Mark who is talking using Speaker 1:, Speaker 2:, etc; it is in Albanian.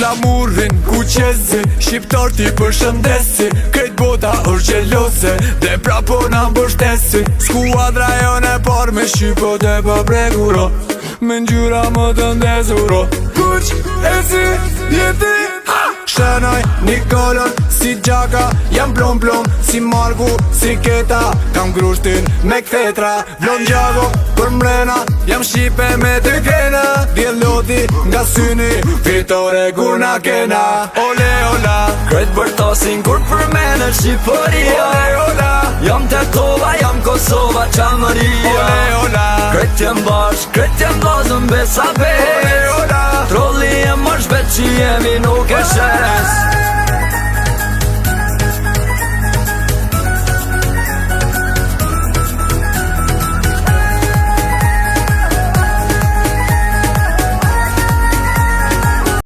Speaker 1: Flamurin kuqezi Shqiptar ti përshëndesi Krejt bota është gjeloze Dhe prapo na mbështesi Skuadra jonë e parë me shqipot e pa prekuro Me ngjyra më të ndezuro Kuq e zi jeti Shënoj një kolon si gjaka Jam plom plom si Marku si keta Kam grushtin me kthetra Vlon gjaku për mrena Jam shqipe me të kena Djel loti nga syni Fitore kur na kena Ole ola
Speaker 2: Krejt bërtasin kur përmenë Shqipëria
Speaker 1: Ole ola
Speaker 2: Jam Tetova, jam Kosova, Çamëria
Speaker 1: Ole ola
Speaker 2: Krejt jem bash, krejt jem vllazën besa
Speaker 1: Ole
Speaker 2: bes
Speaker 1: ola
Speaker 2: Trolli e më shpet që jemi nuk e shes.